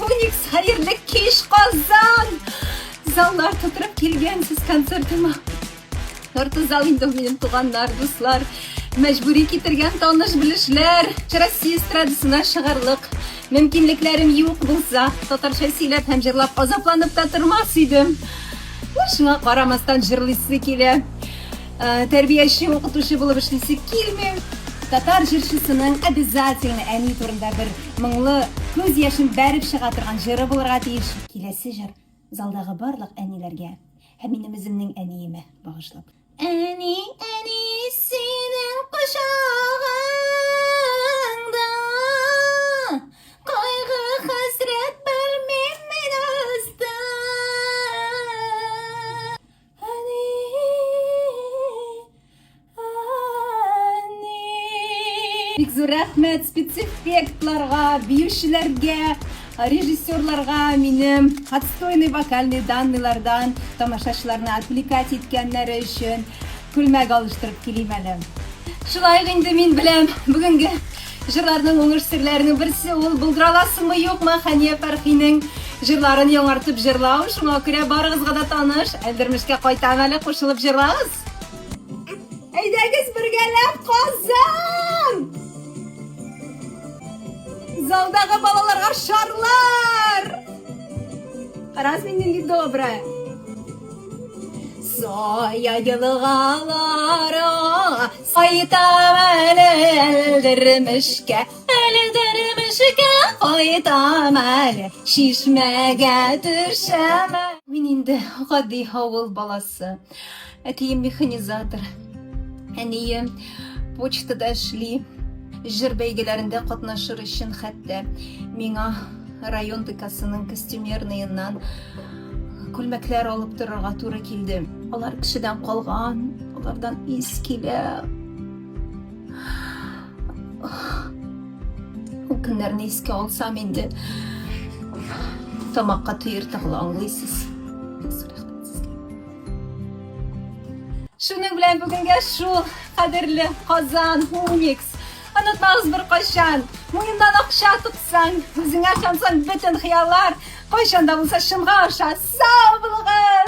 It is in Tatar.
Уникс, хәерле кич, Казан! Заллар тутырып килгәнсез концертыма. Ярты зал инде минем туганнар, дуслар, мәҗбүри китергән таныш-белешләр, Россия эстрадасына чыгарлык мөмкинлекләрем юк булса, татарча сөйләп һәм җырлап азапланып та тормас идем. Шуңа карамастан җырлыйсы килә. Э, тәрбияче, укытучы булып эшлисе килми. Татар җырчысының обязательно әни турында бер моңлы, күз яшен бәреп чыга торган җыры булырга тиеш. Киләсе җыр залдагы барлык әниләргә һәм минем үземнең әниемә багышлап. Әни, әни, синең кочагыңда кайгы хәсрәт белмим мин үстем. Әни, әни. Бик зур рәхмәт спецэффектларга, биючеләргә, режиссерларга минем отстойный вокальный данныйлардан тамашачыларны отвлекать иткәннәре өчен күлмәк алыштырып килим әле. Шулай ук инде мин беләм, бүгенге җырларның уңыш серләренең берсе ул булдыра аласыңмы юкмы Хәния Фәрхинең җырларын яңартып җырлау. Шуңа күрә барыгызга да таныш Әлдермешкә кайтам әле кушылып җырлагыз. Әйдәгез бергәләп Казан! Залдагы балаларга шарлар! Карагыз мин нинди добрая. Сая елгалары кайтам әле Әлдермешкә, Әлдермешкә кайтам әле, чишмәгә төшәм. Мин инде гади авыл баласы. Әтием механизатор, әнием почтада эшли. Җыр бәйгеләрендә катнашыр өчен хәтта миңа район ДКсының костюмерныйыннан күлмәкләр алып торырга туры килде. Алар кешедән калган, алардан ис килә. Ул көннәрне искә алсам инде тамакка төер тыгыла, аңлыйсыз. Шуның белән бүгенгә шул, кадерле Казан, Уникс. Онытмагыз беркайчан, муеннан акча тотсаң, үзеңә ышансаң, бөтен хыяллар кайчан да булса чынга аша. Сау булыгыз!